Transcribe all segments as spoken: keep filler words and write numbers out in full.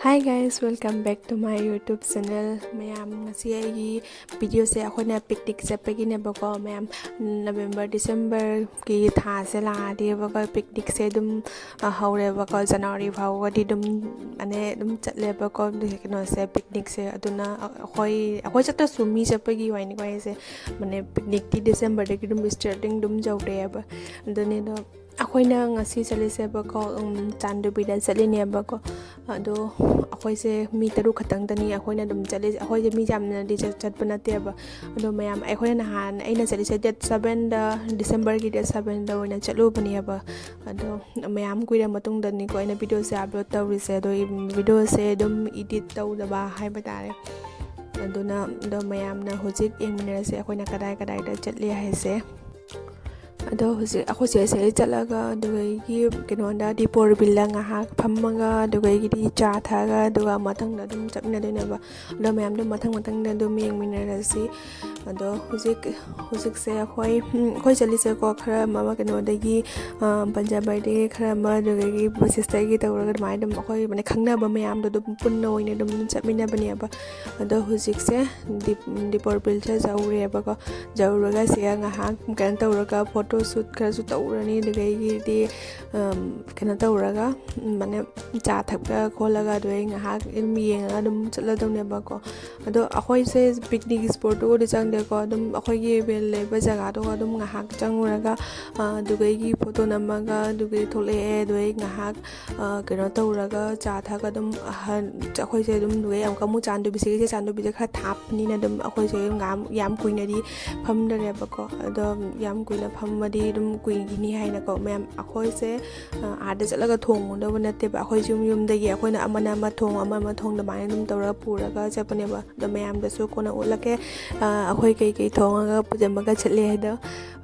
Hi guys, welcome back to my YouTube channel. ꯃꯌꯥꯝ, ꯉꯁꯤ ꯑꯩꯒꯤ ꯚꯤꯗꯤꯑꯣꯁꯦ ꯑꯩꯈꯣꯏꯅ ꯄꯤꯛꯅꯤꯛ ꯆꯠꯄꯒꯤꯅꯦꯕꯀꯣ꯫ ꯃꯌꯥꯝ, ꯅꯕꯦꯝꯕꯔ ꯗꯤꯁꯦꯝꯕꯔꯒꯤ ꯊꯥꯁꯦ ꯂꯥꯛꯑꯗꯤꯕꯀꯣ, ꯄꯤꯛꯅꯤꯛꯁꯦ ꯑꯗꯨꯝ, ꯑ, ꯍꯧꯔꯦꯕꯀꯣ꯫ ꯖꯅꯋꯥꯔꯤ ꯐꯥꯎꯕꯗꯤ ꯑꯗꯨꯝ, ꯑꯅꯦ, ꯑꯗꯨꯝ ꯆꯠꯂꯦꯕꯀꯣ, ꯑꯗꯨ ꯀꯩꯅꯣꯁꯦ, ꯄꯤꯛꯅꯤꯛꯁꯦ꯫ ꯑꯗꯨꯅ ꯑꯩꯈꯣꯏ, ꯑꯩꯈꯣꯏ ꯆꯠꯇ꯭ꯔꯁꯨ ꯃꯤ ꯆꯠꯄꯒꯤ ꯋꯥꯅꯤꯀꯣ ꯑꯩꯁꯦ꯫ ꯃꯥꯅꯦ, ꯄꯤꯛꯅꯤꯛꯇꯤ ꯗꯤꯁꯦꯝꯕꯔꯗꯒꯤ ꯑꯗꯨꯝ ꯁ꯭ꯇꯥꯔꯇꯤꯡ ꯑꯗꯨꯝ ꯇꯧꯔꯦꯕ꯫ ꯑꯗꯨꯅꯦ ꯑꯗꯣ ꯑꯩꯈꯣꯏꯅ ꯉꯁꯤ ꯆꯠꯂꯤꯁꯦꯕꯀꯣ, ꯎꯝ, ꯆꯥꯟꯗꯕꯤꯗ ꯆꯠꯂꯤꯅꯦꯕꯀꯣ꯫ ꯑꯗꯣ ꯑꯩꯈꯣꯏꯁꯦ ꯃꯤ ꯇꯔꯨꯛ ꯈꯛꯇꯪꯗꯅꯤ ꯑꯩꯈꯣꯏꯅ ꯑꯗꯨꯝ ꯆꯠꯂꯤꯁꯦ꯫ ꯑꯩꯈꯣꯏꯁꯦ ꯃꯤ ꯌꯥꯝꯅꯗꯤ ꯆꯠ-, ꯆꯠꯄ ꯅꯠꯇꯦꯕ꯫ ꯑꯗꯣ ꯃꯌꯥꯝ, ꯑꯩꯈꯣꯏꯅ ꯅꯍꯥꯟ, ꯑꯩꯅ ꯆꯠꯂꯤꯁꯦ date sevenꯗ, ꯗꯤꯁꯦꯝꯕꯔꯒꯤ date sevenꯗ ꯑꯣꯏꯅ ꯆꯠꯂꯨꯕꯅꯦꯕ꯫ ꯑꯗꯣ ꯃꯌꯥꯝ ꯀꯨꯏꯔ ꯃꯇꯨꯡꯗꯅꯤꯀꯣ ꯑꯩꯅ ꯚꯤꯗꯤꯑꯣꯁꯦ ꯑꯞꯂꯣꯗ ꯇꯧꯔꯤꯁꯦ꯫ ꯑꯗꯣ ꯚꯤꯗꯤꯑꯣꯁꯦ ꯑꯗꯨꯝ ꯏꯗꯤꯠ ꯇꯧꯗꯕ ꯍꯥꯏꯕ ꯇꯥꯔꯦ꯫ ꯑꯗꯨꯅ ꯑꯗꯣ ꯃꯌꯥꯝꯅ ꯍꯧꯖꯤꯛ ꯌꯦꯡꯃꯤꯟꯅꯔꯁꯦ ꯑꯩꯈꯣꯏꯅ ꯀꯗꯥꯏ ꯀꯗꯥꯏꯗ ꯆꯠꯂꯤ ꯍꯥꯏꯁꯦ꯫ ꯑꯗꯣ ꯍꯧꯖꯤꯛ ꯑꯩꯈꯣꯏ ꯆꯦꯁꯦ ꯆꯠꯂꯒ, ꯑꯗꯨꯗꯒꯤ ꯀꯩꯅꯣꯗ, ꯗꯤꯄꯣꯔ ꯕꯤꯜꯗ ꯉꯥꯏꯍꯥꯛ ꯐꯝꯃꯒ, ꯑꯗꯨꯗꯒꯤꯗꯤ ꯆꯥ ꯊꯛꯑꯒ, ꯑꯗꯨꯒ ꯃꯊꯪꯗ ꯑꯗꯨꯝ ꯆꯠꯃꯤꯟꯅꯗꯣꯏꯅꯦꯕ꯫ ꯑꯗꯣ ꯃꯌꯥꯝꯗꯣ ꯃꯊꯪ ꯃꯊꯪꯗ ꯑꯗꯨꯝ ꯌꯦꯡꯃꯤꯟꯅꯔꯁꯤ꯫ ꯑꯗꯣ ꯍꯧꯖꯤꯛ, ꯍꯧꯖꯤꯛꯁꯦ ꯑꯩꯈꯣꯏ, ꯎꯝ, ꯑꯩꯈꯣꯏ ꯆꯠꯂꯤꯁꯦꯀꯣ, ꯈꯔ ꯑꯃ ꯀꯩꯅꯣꯗꯒꯤ, ꯑ, ꯄꯟꯖꯥꯕꯔꯗꯒꯤ ꯈꯔ ꯑꯃ, ꯑꯗꯨꯗꯒꯤ ꯁꯤꯁꯇꯔꯒꯤ ꯇꯧꯔꯒ ꯑꯗꯨꯃꯥꯏꯅ ꯑꯗꯨꯝ ꯑꯩꯈꯣꯏ, ꯃꯥꯅꯦ, ꯈꯪꯅꯕ ꯃꯌꯥꯝꯗꯣ ꯑꯗꯨꯝ ꯄꯨꯟꯅ ꯑꯣꯏꯅ ꯑꯗꯨꯝ ꯆꯠꯃꯤꯟꯅꯕꯅꯦꯕ꯫ ꯑꯗꯣ ꯍꯧꯖꯤꯛꯁꯦ ꯗꯤꯞ-, ꯗꯤꯄꯣꯔ ꯕꯤꯜꯁꯦ ꯌꯧꯔꯦꯕꯀꯣ꯫ ꯌꯧꯔꯒ ꯁꯤꯒ ꯉꯥꯏꯍꯥꯛ ꯀꯩꯅꯣ ꯇꯧꯔꯒ ꯐꯣꯇꯣ ꯁꯨꯠ ꯈꯔꯁꯨ ꯇꯧꯔꯅꯤ꯫ ꯑꯗꯨꯗꯒꯤꯗꯤ, ꯑꯝ, ꯀꯩꯅꯣ ꯇꯧꯔꯒ, ꯎꯝ, ꯃꯥꯅꯦ, ꯆꯥ ꯊꯛꯄ ꯈꯣꯠꯂꯒ ꯑꯗꯨꯗꯩ ꯉꯥꯏꯍꯥꯛ ꯑꯗꯨꯝ ꯌꯦꯡꯉꯒ ꯑꯗꯨꯝ ꯆꯠꯂꯗꯧꯅꯦꯕꯀꯣ꯫ ꯑꯗꯣ ꯑꯩꯈꯣꯏꯁꯦ ꯄꯤꯛꯅꯤꯛ ꯏꯁꯄꯣꯠꯇꯨꯕꯨꯗꯤ ꯆꯪꯗꯦꯀꯣ꯫ ꯑꯗꯨꯝ ꯑꯩꯈꯣꯏꯒꯤ ꯕꯤꯜ ꯂꯩꯕ ꯖꯒꯥꯗꯨꯒ ꯑꯗꯨꯝ ꯉꯥꯏꯍꯥꯛ ꯆꯪꯉꯨꯔꯒ, ꯑ, ꯑꯗꯨꯗꯒꯤ ꯐꯣꯇꯣ ꯅꯝꯃꯒ ꯑꯗꯨꯗꯒꯤ ꯊꯣꯛꯂꯛꯑꯦ꯫ ꯑꯗꯨꯗꯩ ꯉꯥꯏꯍꯥꯛ, ꯑ, ꯀꯩꯅꯣ ꯇꯧꯔꯒ ꯆꯥ ꯊꯛꯑꯒ ꯑꯗꯨꯝ ꯑꯍꯟ-, ꯑꯩꯈꯣꯏꯁꯦ ꯑꯗꯨꯝ ꯑꯗꯨꯗꯩ ꯑꯃꯨꯛꯀ ꯑꯃꯨꯛ ꯆꯥꯟꯗꯕꯤꯁꯤꯒꯤꯁꯦ, ꯆꯥꯟꯗꯕꯤꯁꯦ ꯈꯔ ꯊꯥꯞꯄꯅꯤꯅ ꯑꯗꯨꯝ ꯑꯩꯈꯣꯏꯁꯦ ꯑꯗꯨꯝ ꯌꯥꯝ, ꯌꯥꯝ ꯀꯨꯏꯅꯗꯤ ꯐꯝꯗꯔꯦꯕꯀꯣ꯫ ꯑꯗꯣ ꯌꯥꯝ ꯀꯨꯏꯅ ꯐꯝꯃꯗꯤ ꯑꯗꯨꯝ ꯀꯨꯏꯈꯤꯅꯤ ꯍꯥꯏꯅꯀꯣ꯫ ꯃꯌꯥꯝ, ꯑꯩꯈꯣꯏꯁꯦ, ꯑ, ꯑꯥꯗ ꯆꯠꯂꯒ ꯊꯣꯡꯉꯨꯗꯧꯕ ꯅꯠꯇꯦꯕ꯫ ꯑꯩꯈꯣꯏꯁꯨ ꯌꯨꯝ, ꯌꯨꯝꯗꯒꯤ ꯑꯩꯈꯣꯏꯅ ꯑꯃꯅ ꯑꯃ ꯊꯣꯡ, ꯑꯃ ꯑꯃ ꯊꯣꯡ ꯑꯗꯨꯃꯥꯏꯅ ꯑꯗꯨꯝ ꯇꯧꯔꯒ ꯄꯨꯔꯒ ꯆꯠꯄꯅꯦꯕ꯫ ꯑꯗꯣ ꯃꯌꯥꯝꯗꯁꯨ ꯀꯣꯟꯅ ꯎꯠꯂꯛꯀꯦ, ꯑ, ꯑꯩꯈꯣꯏ ꯀꯩꯀꯩ ꯊꯣꯡꯉꯒ ꯄꯨꯖꯟꯕꯒ ꯆꯠꯂꯦ ꯍꯥꯏꯗꯣ꯫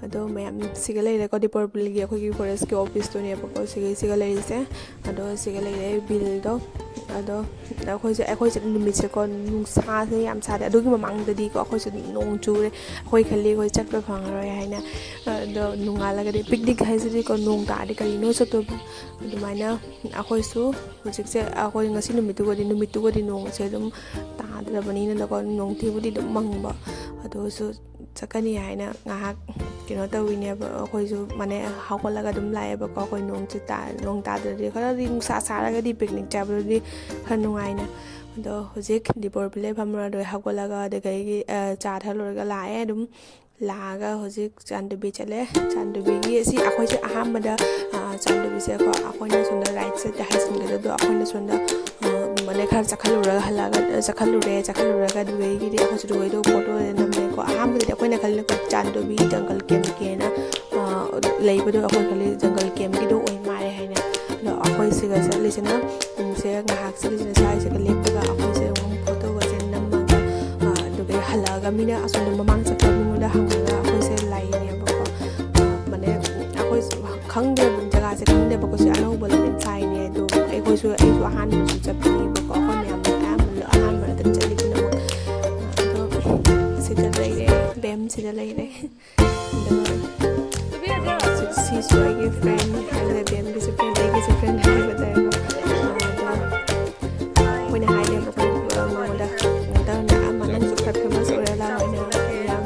ꯑꯗꯣ ꯃꯌꯥꯝ ꯁꯤꯒ ꯂꯩꯔꯦꯀꯣ, ꯗꯤꯄꯣꯔ ꯕꯤꯜꯒꯤ ꯑꯩꯈꯣꯏꯒꯤ ꯐꯣꯔꯦꯁꯀꯤ ꯑꯣꯐꯤꯁꯇꯨꯅꯦꯕꯀꯣ ꯁꯤꯒꯤ, ꯁꯤꯒ ꯂꯩꯔꯤꯁꯦ꯫ ꯑꯗꯣ ꯁꯤꯒ ꯂꯩꯔꯦ ꯕꯤꯜꯗꯣ꯫ ꯑꯗꯣ ꯑꯩꯈꯣꯏꯁꯦ ꯑꯩꯈꯣꯏ ꯆꯠꯄ ꯅꯨꯃꯤꯠꯁꯦꯀꯣ, ꯅꯨꯡꯁꯥꯁꯦ ꯌꯥꯝ ꯁꯥꯗꯦ꯫ ꯑꯗꯨꯒꯤ ꯃꯃꯥꯡꯗꯗꯤꯀꯣ ꯑꯩꯈꯣꯏꯁꯦ ꯅꯣꯡ ꯆꯨꯔꯦ, ꯑꯩꯈꯣꯏ ꯈꯜꯂꯤ ꯑꯩꯈꯣꯏ ꯆꯠꯄ ꯐꯪꯉꯔꯣꯏ ꯍꯥꯏꯅ꯫ ꯑꯗꯣ ꯅꯣꯡꯉꯥꯜꯂꯒꯗꯤ, ꯄꯤꯛꯅꯤꯛ ꯍꯥꯏꯁꯤꯗꯤꯀꯣ ꯅꯣꯡ ꯇꯥꯔꯗꯤ ꯀꯔꯤꯅꯣ ꯆꯠꯇꯣꯏꯕ꯫ ꯑꯗꯨꯃꯥꯏꯅ ꯑꯩꯈꯣꯏꯁꯨ ꯍꯧꯖꯤꯛꯁꯦ, ꯑꯩꯈꯣꯏ ꯉꯁꯤ ꯅꯨꯃꯤꯠꯇꯨꯒꯗꯤ, ꯅꯨꯃꯤꯠꯇꯨꯒꯗꯤ ꯅꯣꯡꯁꯦ ꯑꯗꯨꯝ ꯇꯥꯗ꯭ꯔꯕꯅꯤꯅꯀꯣ, ꯅꯣꯡꯊꯤꯕꯨꯗꯤ ꯑꯗꯨꯝ ꯃꯪꯕ, ꯑꯗꯨꯁꯨ ꯆꯠꯀꯅꯤ ꯍꯥꯏꯅ ꯉꯥꯏꯍꯥꯛ ꯀꯩꯅꯣ ꯇꯧꯋꯤꯅꯦꯕ꯫ ꯑꯩꯈꯣꯏꯁꯨ ꯃꯅꯦ ꯍꯧꯒꯠꯂꯒ ꯑꯗꯨꯝ ꯂꯥꯛꯑꯦꯕꯀꯣ꯫ ꯑꯩꯈꯣꯏ ꯅꯣꯡꯁꯦ ꯇꯥ-, ꯅꯣꯡ ꯇꯥꯗ꯭ꯔꯗꯤ, ꯈꯔꯗꯤ ꯅꯨꯡꯁꯥ ꯁꯥꯔꯒꯗꯤ ꯄꯤꯛꯅꯤꯛ ꯆꯥꯕꯗꯨꯗꯤ ꯈꯔ ꯅꯨꯡꯉꯥꯏꯅ꯫ ꯑꯗꯣ ꯍꯧꯖꯤꯛ ꯗꯤꯄꯣꯔ ꯄꯤꯂꯦ ꯐꯝꯃꯔꯣꯏ, ꯍꯧꯒꯠꯂꯒ ꯑꯗꯨꯗꯒꯤ, ꯑ, ꯆꯥ ꯊꯛꯂꯨꯔꯒ ꯂꯥꯛꯑꯦ꯫ ꯑꯗꯨꯝ ꯂꯥꯛꯑꯒ ꯍꯧꯖꯤꯛ ꯆꯥꯟꯗꯕꯤ ꯆꯠꯂꯦ꯫ ꯆꯥꯟꯗꯕꯤꯒꯤ ꯑꯁꯤ ꯑꯩꯈꯣꯏꯁꯦ ꯑꯍꯥꯟꯕꯗ, ꯑ, ꯆꯥꯟꯗꯕꯤꯁꯦꯀꯣ, ꯑꯩꯈꯣꯏꯅ ꯁꯣꯝꯗ ꯔꯥꯏꯠ ꯁꯥꯏꯗꯇ ꯍꯥꯏꯖꯤꯟꯒꯗꯕꯗꯣ, ꯑꯩꯈꯣꯏꯅ ꯁꯣꯝꯗ, ꯑ, ꯃꯅꯦ ꯈꯔ ꯆꯠꯈꯠꯂꯨꯔꯒ ꯍꯜꯂꯛꯑꯒ, ꯆꯠꯈꯠꯂꯨꯔꯦ꯫ ꯆꯠꯈꯠꯂꯨꯔꯒ ꯑꯗꯨꯗꯒꯤꯗꯤ ꯑꯩꯈꯣꯏꯁꯨ ꯗꯨꯕꯩꯗꯣ ꯐꯣꯇꯣ ꯅꯝꯃꯦꯀꯣ꯫ ꯑꯍꯥꯟꯕꯗꯗꯤ ꯑꯩꯈꯣꯏꯅ ꯈꯜꯂꯤꯅ ꯆꯥꯟꯗꯕꯤ ꯖꯪꯒꯜ ꯀꯦꯝꯞꯀꯤꯅ, ꯑ, ꯂꯩꯕꯗꯣ ꯑꯩꯈꯣꯏ ꯈꯜꯂꯤ ꯖꯪꯒꯜ ꯀꯦꯝꯞꯀꯤꯗꯣ ꯑꯣꯏ ꯃꯥꯜꯂꯦ ꯍꯥꯏꯅ꯫ ꯑꯗꯣ ꯑꯩꯈꯣꯏ ꯁꯤꯒ ꯆꯠꯂꯤꯁꯤꯅ, ꯎꯝ, ꯁꯦ ꯉꯥꯏꯍꯥꯛ ꯆꯠꯂꯤꯁꯤꯅ ꯁ꯭ꯋꯥꯏꯁꯤꯒ ꯂꯦꯞꯄꯒ ꯑꯩꯈꯣꯏꯁꯦ ꯑꯃꯨꯛ ꯐꯣꯇꯣꯒꯁꯦ ꯅꯝꯃꯒ, ꯑ, ꯑꯗꯨꯗꯒꯤ ꯍꯜꯂꯛꯑꯒ ꯃꯤꯅ ꯑꯁꯣꯝꯗ ꯃꯃꯥꯡ ꯆꯠꯄ ꯃꯤꯉꯣꯟꯗ ꯍꯪꯉꯒ ꯑꯩꯈꯣꯏꯁꯦ ꯂꯥꯛꯏꯅꯦꯕꯀꯣ꯫ ꯑ, ꯃꯅꯦ ꯑꯩꯈꯣꯏꯁꯨ ꯈꯪꯗꯦꯕ, ꯖꯒꯥꯁꯦ ꯈꯪꯗꯦꯕꯀꯣ꯫ ꯁꯤ ꯑꯅꯧꯕ ꯂꯝꯕꯤ ꯁꯥꯏꯅꯦ꯫ ꯑꯗꯣ ꯑꯩꯈꯣꯏꯁꯨ, ꯑꯩꯁꯨ ꯑꯍꯥꯟꯕꯁꯨ ꯆꯠꯄꯅꯦꯕꯀꯣ꯫ ꯑꯩꯈꯣꯏ ꯃꯌꯥꯝ ꯑꯌꯥꯝꯕ ꯑꯍꯥꯟꯕ ꯑꯗꯨꯝ ꯆꯠꯂꯤ ꯄꯨꯝꯅꯃꯛ꯫ ꯑꯗꯣ ꯁꯤꯗ ꯂꯩꯔꯦ, ꯕꯦꯝ ꯁꯤꯗ ꯂꯩꯔꯦ꯫ ꯑꯗꯨꯒ ꯁꯤ-, ꯁꯤꯁꯨ ꯑꯩꯒꯤ ꯐ꯭ꯔꯦꯟ ꯍꯥꯏꯕꯗ, ꯕꯦꯝꯒꯤꯁꯨ ꯐ꯭ꯔꯦꯟ, ꯑꯩꯒꯤꯁꯨ ꯐ꯭ꯔꯦꯟ ꯍꯥꯏꯕ ꯇꯥꯔꯦꯀꯣ꯫ ꯑꯗꯣ ꯑꯩꯈꯣꯏꯅ ꯍꯥꯏꯅꯦꯕ, ꯑꯩꯈꯣꯏ ꯃꯉꯣꯟꯗ ꯀꯩꯅꯣ ꯇꯧꯔꯝꯃꯦ, "ꯑꯃ ꯅꯪꯁꯨ ꯈꯔ ꯐꯦꯃꯁ ꯑꯣꯏꯔ ꯂꯥꯛꯑꯣ" ꯍꯥꯏꯅ꯫ ꯌꯥꯝ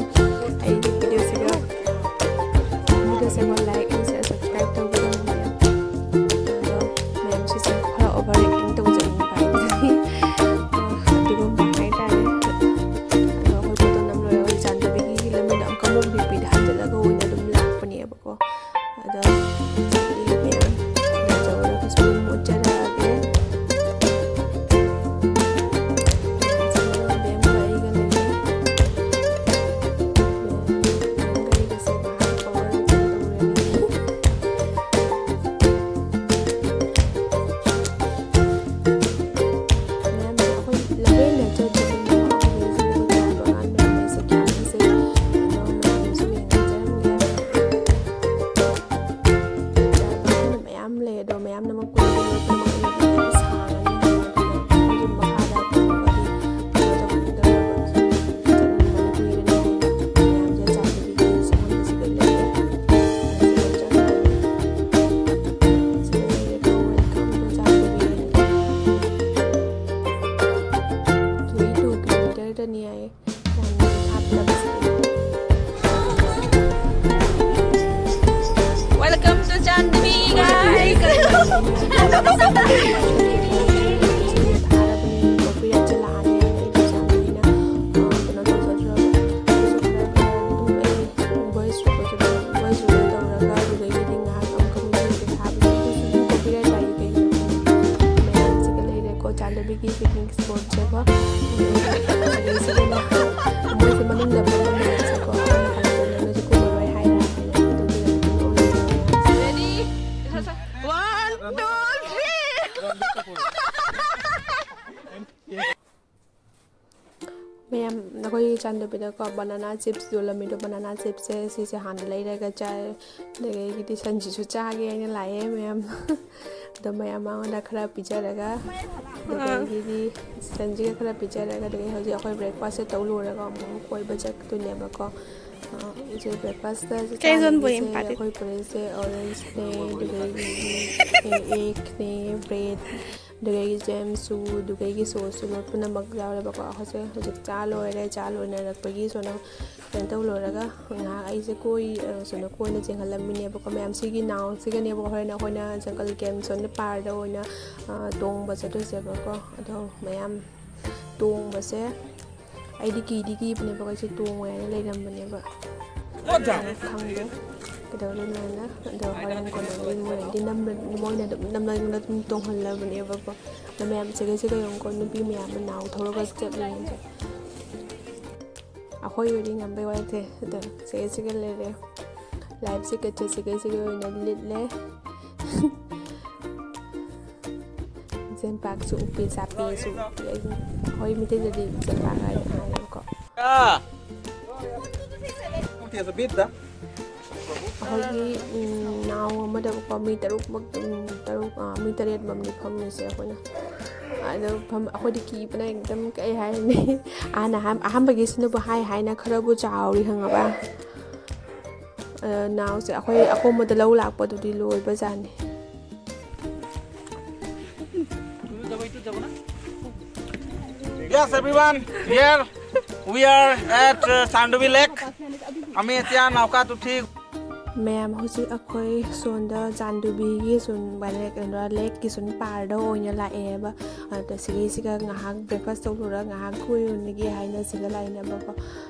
ꯑꯩꯒꯤ ꯚꯤꯗꯤꯑꯣꯁꯤꯒ, ꯚꯤꯗꯤꯑꯣꯁꯤꯒ ꯂꯥꯏꯛ ꯑꯃ ꯁꯕꯁꯀ꯭ꯔꯥꯏꯕ ꯇꯧꯕꯤꯔꯝꯃꯣ ꯃꯌꯥꯝ꯫ ꯑꯗꯣ ꯃꯌꯥꯝꯁꯤꯁꯨ ꯈꯔ ꯑꯣꯚꯔ ꯑꯦꯛꯇꯤꯡ ꯇꯧꯖꯅꯤꯡꯕ ꯍꯥꯏꯕꯗꯨꯅꯤ꯫ ꯑꯗꯨꯒꯨꯝꯕ ꯍꯥꯏꯇꯥꯔꯦ꯫ ꯑꯗꯣ ꯑꯩꯈꯣꯏ ꯐꯣꯇꯣ ꯅꯝ ꯂꯣꯏꯔꯒ ꯆꯥꯟꯗꯕꯤꯒꯤ ꯂꯝꯕꯤꯗ ꯑꯃꯨꯛꯀ ꯑꯃꯨꯛ ꯕꯤ ꯄꯤꯗ ꯍꯟꯖꯤꯜꯂꯒ ꯑꯣꯏꯅ ꯑꯗꯨꯝ ꯂꯥꯛꯄꯅꯦꯕꯀꯣ꯫ ꯑꯗꯣ ꯃꯌꯥꯝ ꯂꯩꯖꯧꯔꯒꯁꯨ ꯑꯗꯨꯝ ꯎꯠꯆꯔꯤ꯫ ꯕꯤꯒꯤ ꯄꯤꯛꯅꯤꯛ ꯁ꯭ꯄꯣꯠꯁꯦꯀꯣ꯫ ꯑꯗꯩ ꯁꯤꯗꯅ ꯃꯣꯏꯁꯦ ꯃꯅꯨꯡꯗ ꯐꯝꯕ ꯃꯌꯥꯝꯁꯦꯀꯣ, ꯑꯩꯈꯣꯏꯅ ꯍꯥꯟꯅ ꯆꯠꯂꯒꯁꯨ ꯀꯨꯝꯃꯔꯣꯏ ꯍꯥꯏꯔꯤꯕꯅꯦ꯫ ꯑꯗꯨꯒꯤ ꯑꯗꯨꯝ ꯑꯣꯏꯔꯦ꯫ Ready? One, two, three. ꯃꯌꯥꯝ, ꯑꯩꯈꯣꯏꯒꯤ ꯆꯥꯟꯗꯕꯤꯗꯀꯣ ꯕꯅꯥꯅꯥ ꯆꯤꯞꯁ ꯌꯣꯜꯂꯝꯃꯤꯗꯣ, ꯕꯅꯥꯅꯥ ꯆꯤꯞꯁꯁꯦ ꯁꯤꯁꯦ ꯍꯥꯟꯅ ꯂꯩꯔꯒ ꯆꯥꯏ꯫ ꯑꯗꯒꯤꯗꯤ ꯁꯟꯁꯤꯁꯨ ꯆꯥꯒꯦ ꯍꯥꯏꯅ ꯂꯥꯛꯑꯦ ꯃꯌꯥꯝ꯫ ꯑꯗꯣ ꯃꯌꯥꯝ ꯃꯉꯣꯟꯗ ꯈꯔ ꯄꯤꯖꯔꯒ, ꯑꯗꯒꯤꯗꯤ ꯁꯟꯁꯤꯒ ꯈꯔ ꯄꯤꯖꯔꯒ, ꯑꯗꯒꯤ ꯍꯧꯖꯤꯛ ꯑꯩꯈꯣꯏ ꯕ꯭ꯔꯦꯛꯐꯥꯁꯁꯦ ꯇꯧ ꯂꯣꯏꯔꯒ ꯑꯃꯨꯛ ꯀꯣꯏꯕ ꯆꯠꯇꯣꯏꯅꯦꯕꯀꯣ꯫ ꯑ, ꯍꯧꯖꯤꯛ ꯕ꯭ꯔꯦꯛꯐꯥꯁꯇ ꯆꯥꯔꯤꯁꯦ ꯑꯩꯈꯣꯏ ꯄꯨꯔꯛꯏꯁꯦ ꯑꯣꯔꯦꯟꯖꯅꯦ, ꯑꯗꯨꯗꯒꯤꯗꯤ ꯑꯦꯒꯅꯦ, ꯕ꯭ꯔꯦꯗ, ꯑꯗꯨꯗꯒꯤ ꯖꯦꯝꯁꯨ, ꯑꯗꯨꯗꯒꯤ ꯁꯣꯁꯁꯨ ꯂꯣꯏ ꯄꯨꯝꯅꯃꯛ ꯌꯥꯎꯔꯦꯕꯀꯣ꯫ ꯑꯩꯈꯣꯏꯁꯦ ꯍꯧꯖꯤꯛ ꯆꯥ ꯂꯣꯏꯔꯦ, ꯆꯥ ꯂꯣꯏꯅꯔꯛꯄꯒꯤ ꯁꯣꯝꯗ ꯀꯩꯅꯣ ꯇꯧ ꯂꯣꯏꯔꯒ ꯉꯥꯏꯍꯥꯛ ꯑꯩꯁꯦ ꯀꯣꯏ-, ꯑ, ꯁꯣꯝꯗ ꯀꯣꯏꯅ ꯆꯦꯟꯍꯜꯂꯝꯃꯤꯅꯦꯕꯀꯣ꯫ ꯃꯌꯥꯝ ꯁꯤꯒꯤ ꯅꯥꯎꯁꯤꯒꯅꯦꯕꯀꯣ ꯍꯣꯔꯦꯟ ꯑꯩꯈꯣꯏꯅ ꯖꯪꯒꯜ ꯀꯦꯝ ꯁꯣꯝꯗ ꯄꯥꯔꯗ ꯑꯣꯏꯅ, ꯑ, ꯇꯣꯡꯕ ꯆꯠꯇꯣꯏꯁꯦꯕꯀꯣ꯫ ꯑꯗꯣ ꯃꯌꯥꯝ ꯇꯣꯡꯕꯁꯦ ꯑꯩꯗꯤ ꯀꯤꯗꯤ ꯀꯤꯕꯅꯦꯕ, ꯑꯩꯁꯦ ꯇꯣꯡꯉꯣꯏ ꯍꯥꯏꯅ ꯂꯩꯔꯝꯕꯅꯦꯕ꯫ ꯈꯪꯗꯦ ꯀꯩꯗꯧꯗꯣꯏꯅꯣ ꯍꯥꯏꯅ꯫ ꯑꯗꯣ ꯍꯣꯔꯦꯟ ꯀꯣꯟꯅꯗꯤ ꯃꯣꯏꯅꯗꯤ ꯅꯝꯕ-, ꯃꯣꯏꯅ ꯑꯗꯨꯝ ꯅꯝꯅꯗꯅ ꯑꯗꯨꯝ ꯇꯣꯡꯍꯜꯂꯕꯅꯦꯕꯀꯣ꯫ ꯑꯗꯣ ꯃꯌꯥꯝ ꯆꯦꯒꯩ ꯆꯦꯒꯩ ꯌꯦꯡꯉꯨꯀꯣ, ꯅꯨꯄꯤ ꯃꯌꯥꯝꯅ ꯅꯥꯎ ꯊꯧꯔꯒ ꯆꯠꯂꯤꯉꯩꯁꯦ꯫ ꯑꯩꯈꯣꯏꯕꯨꯗꯤ ꯉꯝꯕꯩ ꯋꯥ ꯅꯠꯇꯦ, ꯑꯗꯣ ꯆꯦꯒꯩ ꯆꯦꯒꯩ ꯂꯩꯔꯦ꯫ ꯂꯥꯏꯐ ꯖꯦꯀꯦꯠꯁꯦ ꯆꯦꯒꯩ ꯆꯦꯒꯩ ꯑꯣꯏꯅ ꯂꯤꯠꯂꯦ꯫ ꯆꯦꯟꯄꯥꯛꯁꯨ ꯎꯞꯄꯤ, ꯆꯥꯄꯤꯁꯨ ꯎꯞꯄꯤ꯫ ꯑꯩ, ꯑꯩꯈꯣꯏ ꯃꯩꯇꯩꯗꯗꯤ ꯆꯦꯟꯄꯥꯛ ꯍꯥꯏꯅ ꯍꯥꯏꯌꯦꯕꯀꯣ꯫ ꯑꯩꯈꯣꯏꯒꯤ, ꯎꯝ, ꯅꯥꯎ ꯑꯃꯗꯀꯣ ꯃꯤ ꯇꯔꯨꯛꯃꯛ, ꯎꯝ, ꯇꯔꯨꯛ, ꯑ, ꯃꯤ ꯇꯔꯦꯠꯃꯛꯅꯤ ꯐꯝꯃꯤꯁꯦ ꯑꯩꯈꯣꯏꯅ꯫ ꯑꯗꯣ ꯐꯝ-, ꯑꯩꯈꯣꯏꯗꯤ ꯀꯤꯕꯅ ꯑꯦꯛꯗꯝ ꯀꯩ ꯍꯥꯏꯔꯅꯤ꯫ ꯑꯍꯥꯟꯅ ꯑꯍꯥꯟ-, ꯑꯍꯥꯟꯕꯒꯤꯁꯤꯅꯕꯨ ꯍꯥꯏ ꯍꯥꯏꯅ ꯈꯔꯕꯨ ꯆꯥꯎꯔꯤ ꯈꯪꯉꯕ꯫ ꯑ, ꯅꯥꯎꯁꯦ ꯑꯩꯈꯣꯏ ꯑꯀꯣꯝꯕꯗ ꯂꯧ ꯂꯥꯛꯄꯗꯨꯗꯤ ꯂꯣꯏꯕꯖꯥꯠꯅꯤ꯫ Yes, everyone, here we are at, uh, Sandovi Lake. আমি এতিয়া নৌকাত উঠি ꯃꯌꯥꯝ, ꯍꯧꯖꯤꯛ ꯑꯩꯈꯣꯏ ꯁꯣꯝꯗ ꯆꯥꯟꯗꯨꯕꯤꯒꯤ ꯁꯨꯝ ꯀꯩꯅꯣ, ꯂꯦꯛꯀꯤ ꯁꯨꯝ ꯄꯥꯔꯗ ꯑꯣꯏꯅ ꯂꯥꯛꯑꯦꯕ꯫ ꯑꯗ ꯁꯤꯒꯩꯁꯤꯒ ꯉꯥꯏꯍꯥꯛ breakfast ꯇꯧꯔꯨꯔ ꯉꯥꯏꯍꯥꯛ ꯀꯣꯏꯔꯨꯅꯤꯒꯦ ꯍꯥꯏꯅ ꯁꯤꯗ ꯂꯥꯛꯏꯅꯦꯕꯀꯣ꯫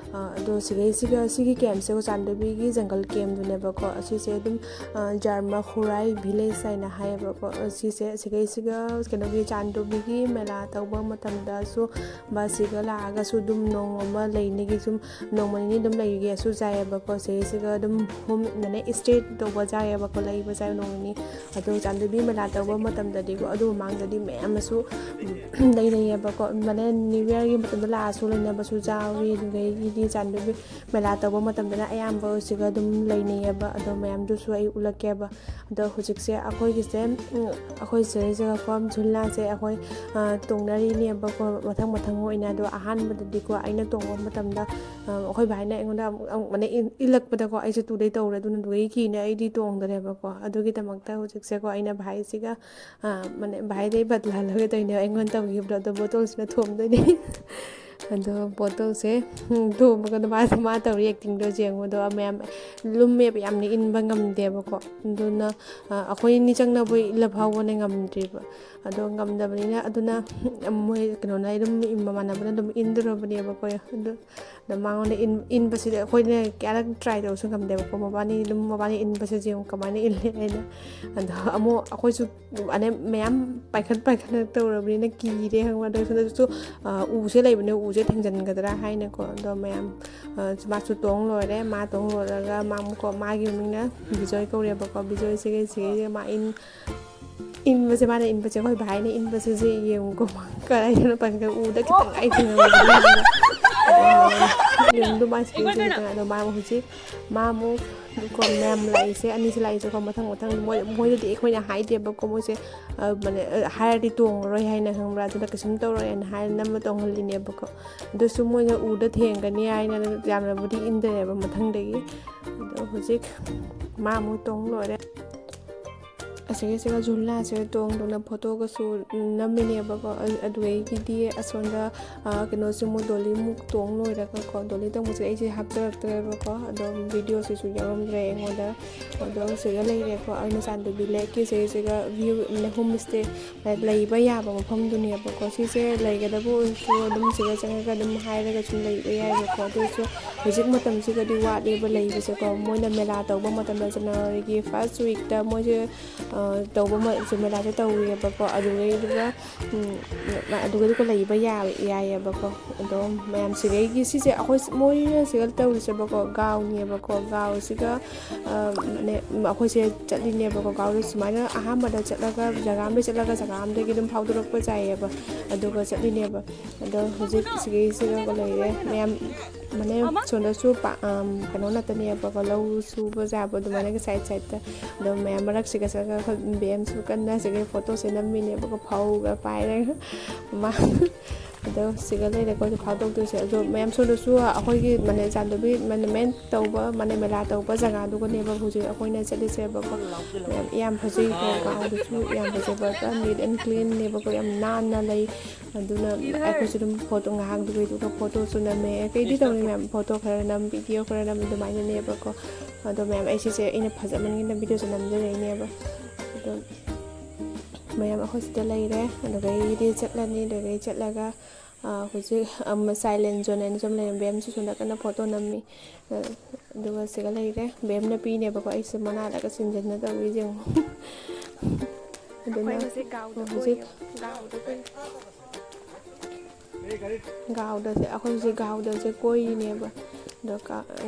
ꯑꯗꯣ ꯁꯤꯒꯩꯁꯤꯒ, ꯁꯤꯒꯤ campꯁꯦ ꯆꯥꯟꯗꯨꯕꯤꯒꯤ jungle campꯗꯨꯅꯦꯕꯀꯣ꯫ ꯑꯁꯤꯁꯦ ꯑꯗꯨꯝ ꯖꯔꯃ ꯈꯨꯔꯥꯏ village ꯍꯥꯏꯅ ꯍꯥꯏꯌꯦꯕꯀꯣ꯫ ꯁꯤꯁꯦ ꯁꯤꯒꯩꯁꯤꯒ ꯀꯩꯅꯣꯒꯤ ꯆꯥꯟꯗꯨꯕꯤꯒꯤ ꯃꯦꯂꯥ ꯇꯧꯕ ꯃꯇꯝꯗꯁꯨ ꯕꯁꯁꯤꯒ ꯂꯥꯛꯑꯒꯁꯨ ꯑꯗꯨꯝ ꯅꯣꯡꯃ ꯑꯃ ꯂꯩꯅꯤꯒꯤ ꯁꯨꯝ ꯅꯣꯡꯃ ꯅꯤꯅꯤ ꯑꯗꯨꯝ ꯂꯩꯒꯦꯁꯨ ꯌꯥꯏꯌꯦꯕꯀꯣ꯫ ꯁꯤꯒꯩꯁꯤꯒ ꯑꯗꯨꯝ ꯍꯣꯝ ꯃꯅꯦ stay ꯇꯧꯕ ꯌꯥꯏꯌꯦꯕꯀꯣ, ꯂꯩꯕ ꯌꯥꯏ ꯅꯣꯡ ꯅꯤꯅꯤ꯫ ꯑꯗꯣ ꯆꯥꯟꯗꯕꯤ ꯃꯦꯂꯥ ꯇꯧꯕ ꯃꯇꯝꯗꯗꯤꯀꯣ, ꯑꯗꯨ ꯃꯃꯥꯡꯗꯗꯤ ꯃꯌꯥꯝ ꯑꯃꯁꯨ ꯂꯩꯅꯩꯌꯦꯕꯀꯣ꯫ ꯃꯅꯦ New Yearꯒꯤ ꯃꯇꯝꯗ ꯂꯥꯛꯑꯁꯨ ꯂꯩꯅꯕꯁꯨ ꯌꯥꯎꯏ꯫ ꯑꯗꯨꯗꯒꯤꯗꯤ ꯆꯥꯟꯗꯕꯤ ꯃꯦꯂꯥ ꯇꯧꯕ ꯃꯇꯝꯗꯅ ꯑꯌꯥꯝꯕ ꯁꯤꯒ ꯑꯗꯨꯝ ꯂꯩꯅꯩꯌꯦꯕ꯫ ꯑꯗꯣ ꯃꯌꯥꯝꯗꯨꯁꯨ ꯑꯩ ꯎꯠꯂꯛꯀꯦꯕ꯫ ꯑꯗꯣ ꯍꯧꯖꯤꯛꯁꯦ ꯑꯩꯈꯣꯏꯒꯤꯁꯦ, ꯎꯝ, ꯑꯩꯈꯣꯏ ꯁꯤꯗꯩꯁꯤꯗꯀꯣ ꯖꯨꯂꯥꯁꯦ ꯑꯩꯈꯣꯏ, ꯑ, ꯇꯣꯡꯅꯔꯤꯅꯦꯕꯀꯣ, ꯃꯊꯪ ꯃꯊꯪ ꯑꯣꯏꯅ꯫ ꯑꯗꯣ ꯑꯍꯥꯟꯕꯗꯗꯤꯀꯣ ꯑꯩꯅ ꯇꯣꯡꯕ ꯃꯇꯝꯗ, ꯑ, ꯑꯩꯈꯣꯏ ꯚꯥꯏꯅ ꯑꯩꯉꯣꯟꯗ ꯑꯃꯨꯛ, ꯑꯃꯨꯛ ꯃꯅꯦ ꯏꯜ-, ꯏꯜꯂꯛꯄꯗꯀꯣ ꯑꯩꯁꯦ ꯇꯨꯗꯩ ꯇꯧꯔꯦ꯫ ꯑꯗꯨꯅ ꯑꯗꯨꯗꯒꯤ ꯀꯤꯅ ꯑꯩꯗꯤ ꯇꯣꯡꯗ꯭ꯔꯦꯕꯀꯣ꯫ ꯑꯗꯨꯒꯤꯗꯃꯛꯇ ꯍꯧꯖꯤꯛꯁꯦꯀꯣ ꯑꯩꯅ ꯚꯥꯏꯁꯤꯒ, ꯑ, ꯃꯅꯦ ꯚꯥꯏꯗꯩ ꯕꯗꯂꯥ ꯂꯧꯒꯦ ꯇꯧꯔꯤꯅꯦꯕ꯫ ꯑꯩꯉꯣꯟꯗ ꯇꯧꯈꯤꯕꯗꯣ ꯑꯗꯣ ꯕꯣꯇꯜꯁꯤꯅ ꯊꯣꯝꯗꯣꯏꯅꯦ꯫ ꯑꯗꯣ ꯕꯣꯇꯜꯁꯦ, ꯎꯝ, ꯊꯣꯝꯃꯒ ꯃꯥ, ꯃꯥ ꯇꯧꯔꯤ actingꯗꯣ ꯌꯦꯡꯉꯣ꯫ ꯑꯗꯣ ꯃꯌꯥꯝ ꯂꯨꯝꯃꯦꯕ, ꯌꯥꯝꯅ ꯏꯟꯕ ꯉꯝꯗꯦꯕꯀꯣ꯫ ꯑꯗꯨꯅ, ꯑ, ꯑꯩꯈꯣꯏ ꯑꯅꯤ ꯆꯪꯅꯕ ꯏꯜꯂ ꯐꯥꯎꯕꯅ ꯉꯝꯗ꯭ꯔꯤꯕ꯫ ꯑꯗꯣ ꯉꯝꯗꯕꯅꯤꯅ, ꯑꯗꯨꯅ ꯃꯣꯏ ꯀꯩꯅꯣꯅ ꯑꯗꯨꯝ ꯃꯃꯥꯟꯅꯕꯅ ꯑꯗꯨꯝ ꯏꯟꯗꯣꯔꯕꯅꯦꯕꯀꯣ꯫ ꯑꯗꯨ, ꯑꯗꯣ ꯃꯉꯣꯟꯗ ꯏꯟ-, ꯏꯟꯕꯁꯤꯗꯤ ꯑꯩꯈꯣꯏꯅ ꯀꯌꯥꯔꯛ try ꯇꯧꯔꯁꯨ ꯉꯝꯗꯦꯕꯀꯣ꯫ ꯃꯕꯥꯅꯤ ꯑꯗꯨꯝ, ꯃꯕꯥꯅꯤ ꯏꯟꯕꯁꯦ ꯌꯦꯡꯉꯨ ꯀꯃꯥꯏꯅ ꯏꯜꯂꯦ ꯍꯥꯏꯅ꯫ ꯑꯗꯣ ꯑꯃꯨꯛ ꯑꯩꯈꯣꯏꯁꯨ ꯑꯅꯦ ꯃꯌꯥꯝ ꯄꯥꯏꯈꯠ ꯄꯥꯏꯈꯠꯅ ꯇꯧꯔꯕꯅꯤꯅ ꯀꯤꯔꯦ, ꯈꯪꯕ꯭ꯔꯥ? ꯑꯗꯣ ꯁꯣꯝꯗꯁꯨ, ꯑ, ꯎꯁꯦ ꯂꯩꯕꯅꯦ, ꯎꯁꯦ ꯊꯦꯡꯖꯤꯟꯒꯗ꯭ꯔꯥ ꯍꯥꯏꯅꯀꯣ꯫ ꯑꯗꯣ ꯃꯌꯥꯝ, ꯑ, ꯃꯥꯁꯨ ꯇꯣꯡ ꯂꯣꯏꯔꯦ꯫ ꯃꯥ ꯇꯣꯡ ꯂꯣꯏꯔꯒ ꯃꯥ ꯑꯃꯨꯛꯀꯣ, ꯃꯥꯒꯤ ꯃꯃꯤꯡꯅ ꯕꯤꯖꯣꯏ ꯀꯧꯔꯦꯕꯀꯣ꯫ ꯕꯤꯖꯣꯏꯁꯤꯒ ꯁꯤꯒꯩꯁꯤꯒ ꯃꯥ ꯏꯟ-, ꯏꯟꯕꯁꯦ, ꯃꯥꯅ ꯏꯟꯕꯁꯦ, ꯑꯩꯈꯣꯏ ꯚꯥꯏꯅ ꯏꯟꯕꯁꯤꯁꯦ ꯌꯦꯡꯉꯨꯀꯣ, ꯃꯥ ꯀꯗꯥꯏꯗꯅꯣ ꯄꯥꯏꯈꯠ-, ꯎꯗ ꯈꯤꯇꯪ ꯑꯩ ꯊꯦꯡꯅꯕꯗ ꯌꯦꯡꯉꯨꯀꯣ꯫ ꯑꯗꯣ ꯃꯥꯅ ꯏꯟꯗꯨ ꯃꯥꯁꯤꯗꯩꯁꯤꯗ ꯈꯤꯇꯪ, ꯑꯗꯣ ꯃꯥ ꯍꯧꯖꯤꯛ, ꯃꯥ ꯑꯃꯨꯛ ꯀꯣ, ꯃꯌꯥꯝ ꯂꯥꯛꯏꯁꯦ, ꯑꯅꯤꯁꯦ ꯂꯥꯛꯏꯁꯦꯀꯣ, ꯃꯊꯪ ꯃꯊꯪ ꯃꯣꯏ, ꯃꯣꯏꯗꯗꯤ ꯑꯩꯈꯣꯏꯅ ꯍꯥꯏꯗꯦꯕꯀꯣ, ꯃꯣꯏꯁꯦ, ꯑ, ꯃꯥꯅꯦ, ꯑ, ꯍꯥꯏꯔꯗꯤ ꯇꯣꯡꯉꯔꯣꯏ ꯍꯥꯏꯅ, ꯈꯪꯕ꯭ꯔꯥ? ꯑꯗꯨꯅ ꯀꯩꯁꯨꯝ ꯇꯧꯔꯣꯏ ꯍꯥꯏꯅ ꯍꯥꯏꯔ ꯅꯝꯃ ꯇꯣꯡꯍꯜꯂꯤꯅꯦꯕꯀꯣ꯫ ꯑꯗꯨꯁꯨ ꯃꯣꯏꯅ ꯎꯗ ꯊꯦꯡꯒꯅꯤ ꯍꯥꯏꯅ ꯌꯥꯝꯅꯕꯨꯗꯤ ꯏꯟꯗꯔꯦꯕ ꯃꯊꯪꯗꯒꯤ꯫ ꯑꯗꯣ ꯍꯧꯖꯤꯛ ꯃꯥ ꯑꯃꯨꯛ ꯇꯣꯡ ꯂꯣꯏꯔꯦ꯫ ꯑꯁꯤꯒꯤꯁꯤꯒ ꯖꯨꯂꯥꯁꯦ ꯇꯣꯡꯗꯨꯅ ꯐꯣꯇꯣꯒꯁꯨ ꯅꯝꯃꯤꯅꯦꯕꯀꯣ꯫ ꯑꯗꯨꯗꯒꯤꯗꯤ ꯑꯁꯣꯝꯗ ꯀꯩꯅꯣꯁꯨ ꯑꯃꯨꯛ ꯗꯣꯂꯤꯃꯨꯛ ꯇꯣꯡ ꯂꯣꯏꯔꯒꯀꯣ, ꯗꯣꯂꯤ ꯇꯣꯡꯕꯁꯦ ꯑꯩꯁꯦ ꯍꯥꯞꯆꯔꯛꯇ꯭ꯔꯦꯕꯀꯣ꯫ ꯑꯗꯣ ꯚꯤꯗꯤꯑꯣꯁꯤꯁꯨ ꯌꯥꯎꯔꯝꯗ꯭ꯔꯦ ꯑꯩꯉꯣꯟꯗ꯫ ꯑꯗꯣ ꯁꯤꯒ ꯂꯩꯔꯦꯀꯣ, ꯑꯩꯅ ꯆꯥꯟꯗꯕꯤ ꯂꯦꯛꯀꯤ ꯁꯤꯒꯤꯁꯤꯒ ꯚ꯭ꯌꯨ, ꯍꯣꯝ ꯁ꯭ꯇꯦ ꯂꯩꯕ ꯌꯥꯕ ꯃꯐꯝꯗꯨꯅꯦꯕꯀꯣ꯫ ꯁꯤꯁꯦ ꯂꯩꯒꯗꯕ ꯑꯣꯏꯔꯁꯨ ꯑꯗꯨꯝ ꯁꯤꯗ ꯆꯪꯉꯒ ꯑꯗꯨꯝ ꯍꯥꯏꯔꯒ ꯁꯨꯝ ꯂꯩꯕ ꯌꯥꯏꯕꯀꯣ꯫ ꯑꯗꯨ ꯑꯣꯏꯔꯁꯨ ꯍꯧꯖꯤꯛ ꯃꯇꯝꯁꯤꯒꯗꯤ ꯋꯥꯠꯂꯦꯕ ꯂꯩꯕꯁꯦꯀꯣ꯫ ꯃꯣꯏꯅ ꯃꯦꯂꯥ ꯇꯧꯕ ꯃꯇꯝꯗ ꯖꯅꯋꯥꯔꯤꯒꯤ ꯐꯥꯔꯁ ꯋꯤꯛꯇ ꯃꯣꯏꯁꯦ ꯇꯧꯕ, ꯃꯦꯂꯥꯁꯦ ꯇꯧꯔꯤꯑꯕꯀꯣ꯫ ꯑꯗꯨꯒꯩꯗꯨꯒ ꯑꯗꯨꯒꯗꯤꯀꯣ ꯂꯩꯕ ꯌꯥꯏꯌꯦꯕꯀꯣ꯫ ꯑꯗꯣ ꯃꯌꯥꯝ ꯁꯤꯒꯩꯒꯤ ꯁꯤꯁꯦ ꯑꯩꯈꯣꯏ ꯃꯣꯏꯅ ꯁꯤꯒ ꯇꯧꯔꯤꯁꯦꯕꯀꯣ, ꯒꯥꯎꯅꯦꯕꯀꯣ꯫ ꯒꯥꯎꯁꯤꯒ ꯑꯩꯈꯣꯏꯁꯦ ꯆꯠꯂꯤꯅꯦꯕꯀꯣ꯫ ꯒꯥꯎꯗ ꯁꯨꯃꯥꯏꯅ ꯑꯍꯥꯟꯕꯗ ꯆꯠꯂꯒ ꯖꯒꯥ ꯑꯃꯗ ꯆꯠꯂꯒ ꯖꯒꯥ ꯑꯃꯗꯒꯤ ꯑꯗꯨꯝ ꯐꯥꯎꯗꯣꯔꯛꯄ ꯌꯥꯏꯌꯦꯕ꯫ ꯑꯗꯨꯒ ꯆꯠꯂꯤꯅꯦꯕ꯫ ꯑꯗꯣ ꯍꯧꯖꯤꯛ ꯁꯤꯒꯤꯁꯤꯒ ꯂꯩꯔꯦ ꯃꯌꯥꯝ, ꯃꯅꯦ꯫ ꯁꯣꯝꯗꯁꯨ ꯀꯩꯅꯣ ꯉꯥꯛꯇꯅꯦꯕꯀꯣ, ꯂꯧ ꯁꯨꯕ ꯌꯥꯕ ꯑꯗꯨꯃꯥꯏꯅꯒ ꯁꯥꯏꯠ ꯁꯥꯏꯠꯇ꯫ ꯑꯗꯣ ꯃꯌꯥꯝ ꯃꯔꯛꯁꯤꯒ ꯆꯠꯂꯒ ꯑꯩꯈꯣꯏ ꯕꯦꯝꯁꯨ ꯀꯟꯅ ꯁꯤꯒ ꯐꯣꯇꯣꯁꯦ ꯅꯝꯃꯤꯅꯦꯕꯀꯣ, ꯐꯧꯒ ꯄꯥꯏꯔꯒ꯫ ꯃꯥ ꯑꯗꯣ ꯁꯤꯒ ꯂꯩꯔꯦꯀꯣ ꯍꯧꯖꯤꯛ ꯐꯥꯎꯗꯣꯛꯇꯣꯏꯁꯦ꯫ ꯑꯗꯣ ꯃꯌꯥꯝ ꯁꯣꯝꯗꯁꯨ ꯑꯩꯈꯣꯏꯒꯤ ꯃꯅꯦ ꯆꯥꯟꯗꯕꯤ ꯃꯣꯅꯨꯃꯦꯟ ꯇꯧꯕ, ꯃꯅꯦ ꯃꯦꯂꯥ ꯇꯧꯕ ꯖꯒꯥꯗꯨꯒꯅꯦꯕ ꯍꯧꯖꯤꯛ ꯑꯩꯈꯣꯏꯅ ꯆꯠꯂꯤꯁꯦꯕꯀꯣ꯫ ꯃꯌꯥꯝ ꯌꯥꯝ ꯐꯖꯩꯀꯣ, ꯒꯥꯎꯗꯨꯁꯨ ꯌꯥꯝ ꯐꯖꯕ, ꯅꯤꯠ ꯑꯦꯟ ꯀ꯭ꯂꯤꯟꯅꯦꯕꯀꯣ, ꯌꯥꯝ ꯅꯥꯟꯅ ꯂꯩ꯫ ꯑꯗꯨꯅ ꯑꯩꯈꯣꯏꯁꯨ ꯑꯗꯨꯝ ꯐꯣꯇꯣ ꯉꯥꯏꯍꯥꯛ ꯑꯗꯨꯒꯤꯗꯨꯒ ꯐꯣꯇꯣꯁꯨ ꯅꯝꯃꯦ, ꯀꯩꯗꯤ ꯇꯧꯅꯤ ꯃꯌꯥꯝ, ꯐꯣꯇꯣ ꯈꯔ ꯅꯝ, ꯚꯤꯗꯤꯑꯣ ꯈꯔ ꯅꯝ ꯑꯗꯨꯃꯥꯏꯅꯅꯦꯕꯀꯣ꯫ ꯑꯗꯣ ꯃꯌꯥꯝ ꯑꯩ ꯁꯤꯁꯦ ꯑꯩꯅ ꯐꯖꯃꯟꯒꯤꯗꯅ ꯚꯤꯗꯤꯑꯣꯁꯦ ꯅꯝꯖꯔꯛꯏꯅꯦꯕ꯫ ꯑꯗꯣ ꯃꯌꯥꯝ ꯑꯩꯈꯣꯏ ꯁꯤꯗ ꯂꯩꯔꯦ꯫ ꯑꯗꯨꯗꯒꯤꯗꯤ ꯆꯠꯂꯅꯤ꯫ ꯑꯗꯨꯗꯒꯤ ꯆꯠꯂꯒ ꯍꯧꯖꯤꯛ ꯁꯥꯏꯂꯦꯟ ꯖꯣꯟ ꯍꯥꯏꯅ ꯁꯨꯝ ꯂꯩꯔꯝꯕ ꯌꯥꯝꯁꯨ ꯁꯣꯝ ꯅꯥꯀꯟꯗ ꯐꯣꯇꯣ ꯅꯝꯃꯤ꯫ ꯑꯗꯨꯒ ꯁꯤꯒ ꯂꯩꯔꯦ, ꯕꯦꯝꯅ ꯄꯤꯅꯦꯕꯀꯣ꯫ ꯑꯩꯁꯦ ꯃꯅꯥꯗꯒ ꯁꯤꯟꯖꯟꯅ ꯇꯧꯔꯤꯁꯦ ꯌꯦꯡꯉꯣ꯫ ꯑꯗꯨꯅ ꯑꯩꯈꯣꯏ ꯍꯧꯖꯤꯛ ꯒꯥꯎꯗ ꯍꯧꯖꯤꯛ ꯀꯣꯏꯔꯦ꯫ ꯒꯥꯎꯗ ꯀꯣꯏꯔꯦ꯫ ꯒꯥꯎꯗꯁꯦ, ꯑꯩꯈꯣꯏ ꯍꯧꯖꯤꯛ ꯒꯥꯎꯗꯁꯦ ꯀꯣꯏꯔꯤꯅꯦꯕ꯫ ꯑꯗꯣ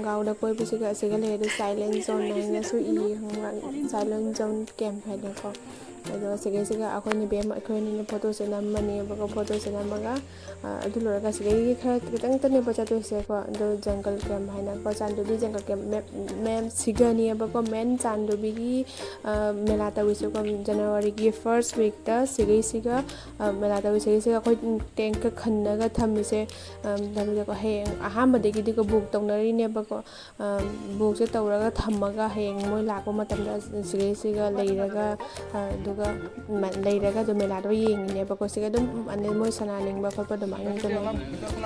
ꯒꯥꯎꯗ ꯀꯣꯏꯕꯁꯤꯒ ꯑꯁꯤꯒ ꯂꯩꯔꯦ꯫ ꯑꯗꯨ ꯁꯥꯏꯂꯦꯟ ꯖꯣꯟ ꯍꯥꯏꯅꯁꯨ ꯏꯌꯦ, ꯈꯪꯕ꯭ꯔꯥ? ꯁꯥꯏꯂꯦꯟ ꯖꯣꯟ ꯀꯦꯝꯞ ꯍꯥꯏꯅꯀꯣ꯫ ꯑꯗꯣ ꯁꯤꯒꯩꯁꯤꯒ ꯑꯩꯈꯣꯏꯅ ꯕꯦꯝ ꯑꯩꯈꯣꯏ ꯑꯅꯤꯅ ꯐꯣꯇꯣꯁꯦ ꯅꯝꯃꯅꯦꯕꯀꯣ꯫ ꯐꯣꯇꯣꯁꯦ ꯅꯝꯃꯒ ꯑꯗꯨ ꯂꯣꯏꯔꯒ ꯁꯤꯗꯒꯤ ꯈꯔ ꯈꯤꯇꯪꯇꯅꯦꯕ ꯆꯠꯇꯣꯏꯁꯦꯀꯣ꯫ ꯑꯗꯣ ꯖꯪꯒꯜ ꯀꯦꯝ ꯍꯥꯏꯅꯀꯣ, ꯆꯥꯟꯗꯣꯕꯤ ꯖꯪꯒꯜ ꯀꯦꯝ꯫ ꯃꯦꯝ ꯁꯤꯒꯅꯦꯕꯀꯣ, ꯃꯦꯟ ꯆꯥꯟꯗꯣꯕꯤꯒꯤ ꯃꯦꯂꯥ ꯇꯧꯔꯤꯁꯦꯀꯣ꯫ ꯖꯅꯋꯥꯔꯤꯒꯤ ꯐꯥꯔꯁ ꯋꯤꯛꯇ ꯁꯤꯒꯩꯁꯤꯒ ꯃꯦꯂꯥ ꯇꯧꯔꯤ꯫ ꯁꯤꯒꯩꯁꯤꯒ ꯑꯩꯈꯣꯏ ꯇꯦꯡꯀ ꯈꯟꯅꯒ ꯊꯝꯃꯤꯁꯦ꯫ ꯍꯌꯦꯡ ꯑꯍꯥꯟꯕꯗꯒꯤꯗꯤꯀꯣ ꯕꯨꯛ ꯇꯧꯅꯔꯤꯅꯦꯕꯀꯣ꯫ ꯕꯨꯛꯁꯦ ꯇꯧꯔꯒ ꯊꯝꯃꯒ ꯍꯌꯦꯡ ꯃꯣꯏ ꯂꯥꯛꯄ ꯃꯇꯝꯗ ꯁꯤꯒꯩꯁꯤꯒ ꯂꯩꯔꯒ, ꯑꯗꯨꯒ ꯂꯩꯔꯒ ꯑꯗꯨꯝ ꯃꯦꯂꯥꯗꯣ ꯌꯦꯡꯉꯤꯅꯦꯕꯀꯣ꯫ ꯁꯤꯒ ꯑꯗꯨꯝ ꯃꯣꯏ ꯁꯅꯥꯅꯤꯡꯕ ꯈꯣꯠꯄ ꯑꯗꯨꯃꯥꯏꯅ ꯇꯧꯅꯩ꯫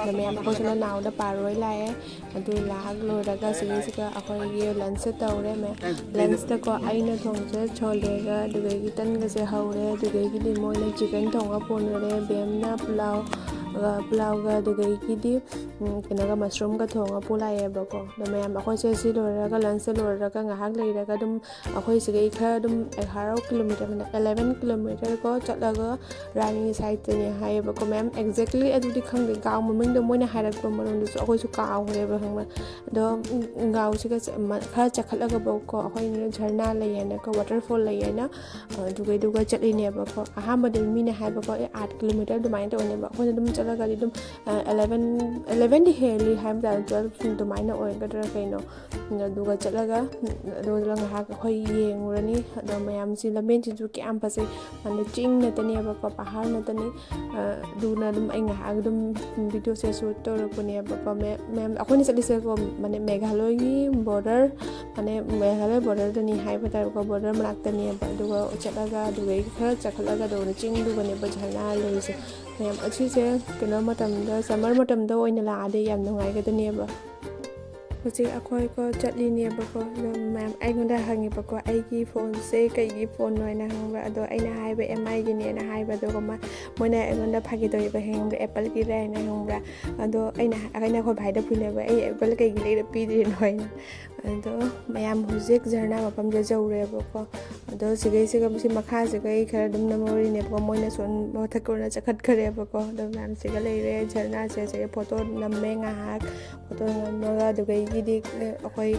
ꯑꯗꯣ ꯃꯌꯥꯝ ꯑꯩꯈꯣꯏꯁꯨ ꯅꯅꯥꯎꯗ ꯄꯥꯔꯣꯏ ꯂꯥꯛꯑꯦ꯫ ꯑꯗꯨ ꯂꯥꯛ ꯂꯣꯏꯔꯒ ꯁꯤꯒꯩꯁꯤꯒ ꯑꯩꯈꯣꯏꯒꯤ ꯂꯟꯁꯁꯦ ꯇꯧꯔꯦ꯫ ꯂꯟꯁꯇꯀꯣ ꯑꯩꯅ ꯊꯣꯡꯕꯁꯦ ꯁꯣꯂꯦꯒ ꯑꯗꯨꯗꯒꯤ ꯇꯟꯒꯁꯦ ꯍꯧꯔꯦ꯫ ꯑꯗꯨꯗꯒꯤꯗꯤ ꯃꯣꯏꯅ ꯆꯤꯀꯟ ꯊꯣꯡꯕ ꯄꯨꯅꯔꯦ꯫ ꯕꯦꯝꯅ ꯄꯨꯂꯥꯎ, ꯄꯨꯂꯥꯎꯒ ꯑꯗꯨꯗꯒꯤꯗꯤ ꯀꯩꯅꯣꯒ ꯃꯁꯔꯨꯝꯒ ꯊꯣꯡꯉ ꯄꯨ ꯂꯥꯛꯑꯦꯕꯀꯣ꯫ ꯑꯗꯣ ꯃꯌꯥꯝ ꯑꯩꯈꯣꯏꯁꯦ ꯁꯤ ꯂꯣꯏꯔꯒ, ꯂꯟꯁꯁꯦ ꯂꯣꯏꯔꯒ ꯉꯥꯏꯍꯥꯛ ꯂꯩꯔꯒ ꯑꯗꯨꯝ ꯑꯩꯈꯣꯏ ꯁꯤꯗꯒꯤ ꯈꯔ ꯑꯗꯨꯝ ꯑꯦꯒꯥꯔꯣ ꯀꯤꯂꯣꯃꯤꯇꯔ, ꯑꯦꯂꯦꯚꯦꯟ ꯀꯤꯂꯣꯃꯤꯇꯔ ꯀꯣ ꯆꯠꯂꯒ ꯔꯥꯅꯤ ꯁꯥꯏꯠꯇꯅꯦ ꯍꯥꯏꯌꯦꯕꯀꯣ꯫ ꯃꯌꯥꯝ ꯑꯦꯛꯖꯦꯛꯂꯤ ꯑꯗꯨꯗꯤ ꯈꯪꯗꯦ, ꯒꯥꯎ ꯃꯃꯤꯡꯗꯣ ꯃꯣꯏꯅ ꯍꯥꯏꯔꯛꯄ ꯃꯔꯣꯟꯗꯨꯁꯨ ꯑꯩꯈꯣꯏꯁꯨ ꯀꯥꯎꯈ꯭ꯔꯦꯕ, ꯈꯪꯕ꯭ꯔꯥ? ꯑꯗꯣ ꯒꯥꯎꯁꯤꯒ ꯈꯔ ꯆꯠꯈꯠꯂꯒꯐꯥꯎꯀꯣ ꯑꯩꯈꯣꯏꯅ ꯖꯔꯅꯥ ꯂꯩ ꯍꯥꯏꯅꯀꯣ, ꯋꯥꯇꯔꯐꯣꯜ ꯂꯩ ꯍꯥꯏꯅ ꯑꯗꯨꯒꯩꯗꯨꯒ ꯆꯠꯂꯤꯅꯦꯕꯀꯣ꯫ ꯑꯍꯥꯟꯕꯗ ꯃꯤꯅ ꯍꯥꯏꯕꯀꯣ, ꯑꯦ, ꯑꯥꯏꯠ ꯀꯤꯂꯣꯃꯤꯇꯔ ꯑꯗꯨꯃꯥꯏꯅ ꯇꯧꯕꯅꯦꯕ꯫ ꯑꯩꯈꯣꯏꯅ ꯑꯗꯨꯝ ꯆꯠꯂꯒꯗꯤ ꯑꯗꯨꯝ ꯑꯦꯂꯦꯚꯦꯟ, ꯑꯦꯂꯦꯚꯦꯟꯗꯤ ꯍꯦꯜꯂꯤ ꯍꯥꯏꯕ ꯇꯥꯔꯦ, ꯇꯨꯋꯦꯜꯐ ꯑꯗꯨꯃꯥꯏꯅ ꯑꯣꯏꯒꯗ꯭ꯔꯥ ꯀꯩꯅꯣ꯫ ꯑꯗꯨꯒ ꯆꯠꯂꯒ, ꯑꯗꯨꯒ ꯉꯥꯏꯍꯥꯛ ꯑꯩꯈꯣꯏ ꯌꯦꯡꯉꯨꯔꯅꯤ꯫ ꯑꯗꯣ ꯃꯌꯥꯝꯁꯤ ꯂꯝꯕꯦꯟꯁꯤꯁꯨ ꯀꯌꯥꯝ ꯐꯖꯩ, ꯃꯥꯅ ꯆꯤꯡ ꯅꯠꯇꯅꯦꯕꯀꯣ, ꯄꯍꯥꯔ ꯅꯠꯇꯅꯤ꯫ ꯑꯗꯨꯅ ꯑꯗꯨꯝ ꯑꯩ ꯉꯥꯏꯍꯥꯛ ꯑꯗꯨꯝ ꯚꯤꯗꯤꯑꯣꯁꯦ ꯁꯨꯠ ꯇꯧꯔꯛꯄꯅꯦꯕꯀꯣ꯫ ꯃꯌꯥꯝ, ꯑꯩꯈꯣꯏꯅ ꯆꯠꯂꯤꯁꯦꯀꯣ, ꯃꯥꯅꯦ, ꯃꯦꯘꯥꯂꯣꯏꯒꯤ ꯕꯣꯔꯗꯔ, ꯃꯥꯅꯦ, ꯃꯦꯘꯥꯂꯣꯏ ꯕꯣꯔꯗꯔꯗꯅꯤ ꯍꯥꯏꯕ ꯇꯥꯔꯦꯀꯣ, ꯕꯣꯔꯗꯔ ꯃꯅꯥꯛꯇꯅꯦꯕ꯫ ꯑꯗꯨꯒ ꯆꯠꯂꯒ ꯑꯗꯨꯗꯒꯤ ꯈꯔ ꯆꯠꯈꯠꯂꯒ ꯑꯗꯨꯒ ꯆꯤꯡꯗꯨꯒꯅꯦꯕ ꯖꯔꯅꯥ ꯂꯩꯔꯤꯁꯦ꯫ ꯃꯌꯥꯝ ꯑꯁꯤꯁꯦ ꯀꯩꯅꯣ ꯃꯇꯝꯗ, ꯁꯝꯃꯔ ꯃꯇꯝꯗ ꯑꯣꯏꯅ ꯂꯥꯛꯑꯗꯤ ꯌꯥꯝ ꯅꯨꯡꯉꯥꯏꯒꯗꯅꯦꯕ꯫ ꯍꯧꯖꯤꯛ ꯑꯩꯈꯣꯏꯀꯣ ꯆꯠꯂꯤꯅꯦꯕꯀꯣ꯫ ꯑꯗꯣ ꯃꯌꯥꯝ ꯑꯩꯉꯣꯟꯗ ꯍꯪꯉꯦꯕꯀꯣ, ꯑꯩꯒꯤ ꯐꯣꯟꯁꯦ ꯀꯩꯒꯤ ꯐꯣꯟꯅꯣ ꯍꯥꯏꯅ ꯍꯪꯕ꯭ꯔꯥ꯫ ꯑꯗꯣ ꯑꯩꯅ ꯍꯥꯏꯕ ꯑꯦꯝ ꯑꯥꯏꯒꯤꯅꯦꯅ ꯍꯥꯏꯕ꯫ ꯑꯗꯨꯒ ꯃꯣꯏꯅ ꯑꯩꯉꯣꯟꯗ ꯐꯥꯒꯤ ꯇꯧꯔꯤꯕ, ꯈꯪꯕ꯭ꯔꯥ, ꯑꯦꯄꯜꯒꯤꯔ ꯍꯥꯏꯅ, ꯈꯪꯕ꯭ꯔꯥ꯫ ꯑꯗꯣ ꯑꯩꯅ, ꯑꯩꯅ ꯑꯩꯈꯣꯏ ꯚꯥꯏꯗ ꯐꯨꯅꯕ, "ꯑꯩ ꯑꯦꯄꯜ ꯀꯩꯒꯤ ꯂꯩꯔ ꯄꯤꯗ꯭ꯔꯤꯅꯣ?" ꯍꯥꯏꯅ꯫ ꯑꯗꯣ ꯃꯌꯥꯝ ꯍꯧꯖꯤꯛ ꯖꯔꯅꯥ ꯃꯐꯝꯁꯦ ꯌꯧꯔꯦꯕꯀꯣ꯫ ꯑꯗꯣ ꯁꯤꯒꯩꯁꯤꯒ, ꯁꯤ ꯃꯈꯥꯁꯤꯒ ꯑꯩ ꯈꯔ ꯑꯗꯨꯝ ꯅꯝꯍꯧꯔꯤꯅꯦꯕꯀꯣ, ꯃꯣꯏꯅ ꯁꯣꯝ ꯃꯊꯛ ꯑꯣꯏꯅ ꯆꯠꯈꯠꯈ꯭ꯔꯦꯕꯀꯣ꯫ ꯑꯗꯣ ꯃꯌꯥꯝ ꯁꯤꯒ ꯂꯩꯔꯦ, ꯖꯔꯅꯥꯁꯦ꯫ ꯁꯤꯒ ꯐꯣꯇꯣ ꯅꯝꯃꯦ ꯉꯥꯏꯍꯥꯛ꯫ ꯐꯣꯇꯣ ꯅꯝꯃꯒ ꯑꯗꯨꯗꯒꯤꯗꯤ ꯑꯩꯈꯣꯏ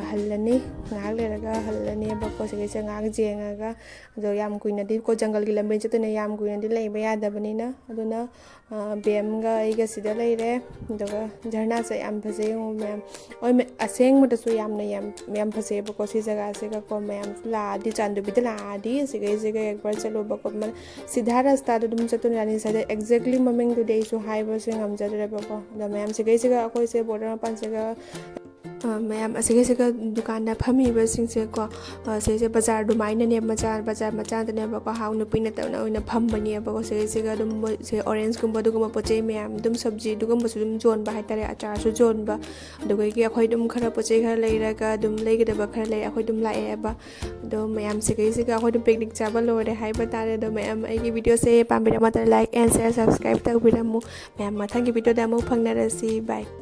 ꯍꯜꯂꯅꯤ꯫ ꯉꯥꯏꯍꯥꯛ ꯂꯩꯔꯒ ꯍꯜꯂꯅꯦꯕꯀꯣ꯫ ꯁꯤꯒꯩꯁꯦ ꯉꯥꯏꯍꯥꯛ ꯌꯦꯡꯉꯒ, ꯑꯗꯣ ꯌꯥꯝ ꯀꯨꯏꯅꯗꯤ ꯀꯣ ꯖꯪꯒꯜꯒꯤ ꯂꯝꯕꯤ ꯆꯠꯇꯣꯏꯅꯦ, ꯌꯥꯝ ꯀꯨꯏꯅꯗꯤ ꯂꯩꯕ ꯌꯥꯗꯕꯅꯤꯅ꯫ ꯑꯗꯨꯅ ꯕꯦꯝꯒ ꯑꯩꯒ ꯁꯤꯗ ꯂꯩꯔꯦ꯫ ꯑꯗꯨꯒ ꯖꯔꯅꯥꯁꯦ ꯌꯥꯝ ꯐꯖꯩ, ꯌꯦꯡꯉꯣ ꯃꯌꯥꯝ꯫ ꯍꯣꯏ, ꯑꯁꯦꯡꯕꯗꯁꯨ ꯌꯥꯝꯅ ꯌꯥꯝ ꯌꯥꯝ ꯐꯖꯩꯑꯕꯀꯣ ꯁꯤ ꯖꯒꯥꯁꯤꯒꯀꯣ꯫ ꯃꯌꯥꯝ ꯂꯥꯛꯑꯗꯤ, ꯆꯥꯟꯗꯕꯤꯗ ꯂꯥꯛꯑꯗꯤ ꯁꯤꯒꯩꯁꯤꯒ ꯑꯦꯛꯕꯥꯔ ꯆꯠꯂꯨꯕꯀꯣ꯫ ꯁꯤꯙꯥ ꯔꯁꯇꯥꯗ ꯑꯗꯨꯝ ꯆꯠꯇꯣꯏꯅꯤ꯫ ꯁꯤꯗ ꯑꯦꯛꯖꯦꯛꯂꯤ ꯃꯃꯤꯡꯗꯨꯗꯤ ꯑꯩꯁꯨ ꯍꯥꯏꯕꯁꯦ ꯉꯝꯖꯗ꯭ꯔꯦꯕꯀꯣ꯫ ꯑꯗꯣ ꯃꯌꯥꯝ ꯁꯤꯒꯩꯁꯤꯒ ꯑꯩꯈꯣꯏꯁꯦ ꯕꯣꯔꯗꯔ ꯃꯄꯥꯟꯁꯤꯒ ꯃꯌꯥꯝ ꯑꯁꯤꯒꯩꯁꯤꯒ ꯗꯨꯀꯥꯟꯗ ꯐꯝꯃꯤꯕꯁꯤꯡꯁꯦꯀꯣ, ꯁꯤꯁꯦ ꯕꯖꯥꯔ ꯑꯗꯨꯃꯥꯏꯅꯅꯦ, ꯃꯆꯥ ꯕꯖꯥꯔ ꯃꯆꯥꯗꯅꯦꯕꯀꯣ꯫ ꯍꯥꯎ ꯅꯨꯄꯤ ꯅꯠꯇꯕꯅ ꯑꯣꯏꯅ ꯐꯝꯕꯅꯦꯕꯀꯣ꯫ ꯁꯤꯒꯩꯁꯤꯒ ꯑꯗꯨꯝ ꯃꯣꯏꯁꯦ ꯑꯣꯔꯦꯟꯖꯀꯨꯝꯕ, ꯑꯗꯨꯒꯨꯝꯕ ꯄꯣꯠ ꯆꯩ ꯃꯌꯥꯝ, ꯑꯗꯨꯝ ꯁꯕꯖꯤ ꯑꯗꯨꯒꯨꯝꯕꯁꯨ ꯑꯗꯨꯝ ꯌꯣꯟꯕ ꯍꯥꯏꯇꯥꯔꯦ, ꯑꯆꯥꯔꯁꯨ ꯌꯣꯟꯕ꯫ ꯑꯗꯨꯗꯒꯤ ꯑꯩꯈꯣꯏ ꯑꯗꯨꯝ ꯈꯔ ꯄꯣꯠ ꯆꯩ ꯈꯔ ꯂꯩꯔꯒ ꯑꯗꯨꯝ ꯂꯩꯒꯗꯕ ꯈꯔ ꯂꯩ, ꯑꯩꯈꯣꯏ ꯑꯗꯨꯝ ꯂꯥꯛꯑꯦꯕ꯫ ꯑꯗꯣ ꯃꯌꯥꯝ ꯁꯤꯒꯩꯁꯤꯒ ꯑꯩꯈꯣꯏ ꯑꯗꯨꯝ ꯄꯤꯛꯅꯤꯛ ꯆꯥꯕ ꯂꯣꯏꯔꯦ ꯍꯥꯏꯕ ꯇꯥꯔꯦ꯫ ꯑꯗꯣ ꯃꯌꯥꯝ ꯑꯩꯒꯤ ꯚꯤꯗꯤꯑꯣꯁꯦ ꯄꯥꯝꯕꯤꯔꯝꯕ ꯃꯇꯝꯗ like and share, subscribe ꯇꯧꯕꯤꯔꯝꯃꯨ꯫ ꯃꯌꯥꯝ ꯃꯊꯪꯒꯤ ꯚꯤꯗꯤꯑꯣꯗ ꯑꯃꯨꯛ ꯐꯪꯅꯔꯁꯤ꯫ Bye꯫